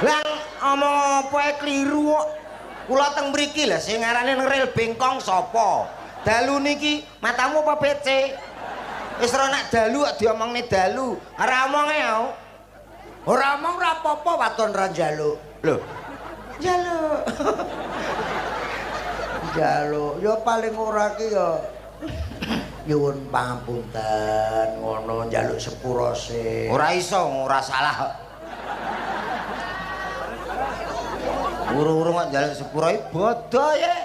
Lah omong apa ae kliru kok. Kula teng mriki lha sing ngarane ngeril bengkong sapa? Dalu niki matamu apa PC? Wis ora nak dalu kok diomongne dalu. Ora omonge ya. Ora omong ora apa-apa, waton ra njaluk. Lho. Njaluk. Njaluk ya paling ora ki ya nyuwun pangapunten ngono, njaluk sepuro sih. Ora iso, ora salah. Uru-uru kok njaluk sepuro iki bodoh ya.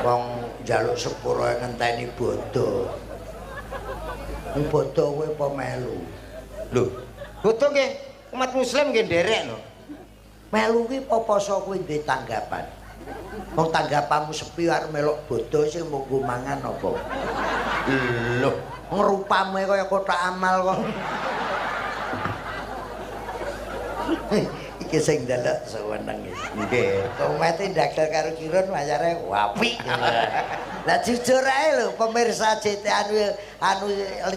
Wong njaluk sepuro ngenteni bodoh. Wong bodoh kowe apa melu? Lho, bodoh nggih umat muslim nggih nderek lho. Melu ki apa poso kowe duwe tanggapan? Wong tanggapanmu sepi arep melok bodoh sing mung nggo mangan apa? Lho, ngrupamu kaya kotak amal kok. Iki sing ndelok seweneng iki. Nggih. Komete ndagel karo Kirun wayare apik. Lah jujur ae lho pemirsa JT anu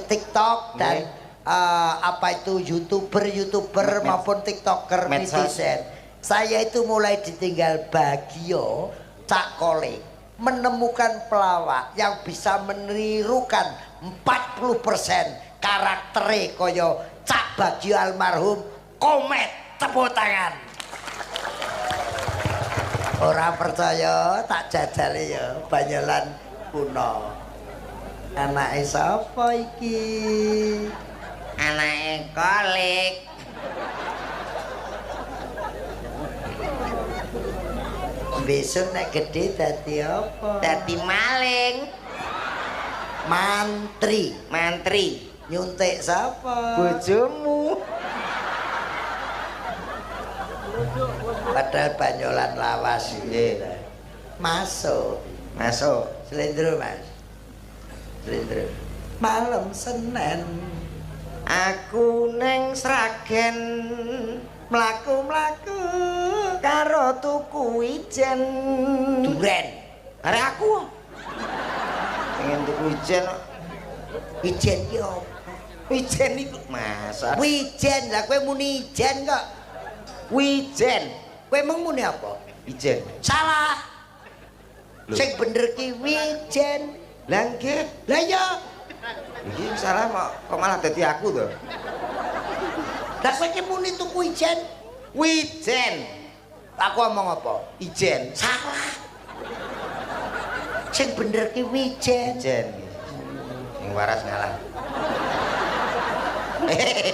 TikTok dan apa itu YouTuber maupun TikToker netizen. Saya itu mulai ditinggal Bagio Cak Kole menemukan pelawak yang bisa menirukan 40% karaktere kaya Cak Bagio almarhum Komet. Tepuk tangan. Ora percaya tak jajale ya banyolan kuno. Anake sapa iki? Anake Kolik. Besok nek gede dadi apa? Dadi maling. Mantri. Mantri. Nyuntik sapa? Bojomu. Padahal banyolan lawas. Nggih. Masuk. Masuk. Slendro, Mas. Slendro. Malam Senin aku neng Sragen mlaku-mlaku karo tuku ijen. Duren. Arek aku pengen tuku ijen. Ijen ki opo? Ijen iku Mas. Wijen. Lah kowe muni ijen kok. Wijen. Kowe mung muni apa? Ijen. Salah. Sing bener ki wijen. Lah nggih. Lah ya. Iki salah kok malah dadi aku to. Lah kowe ki muni tuku ijen. Wijen. Aku omong apa? Ijen. Salah. Sing bener ki wijen. Ijen. Sing waras ngalah.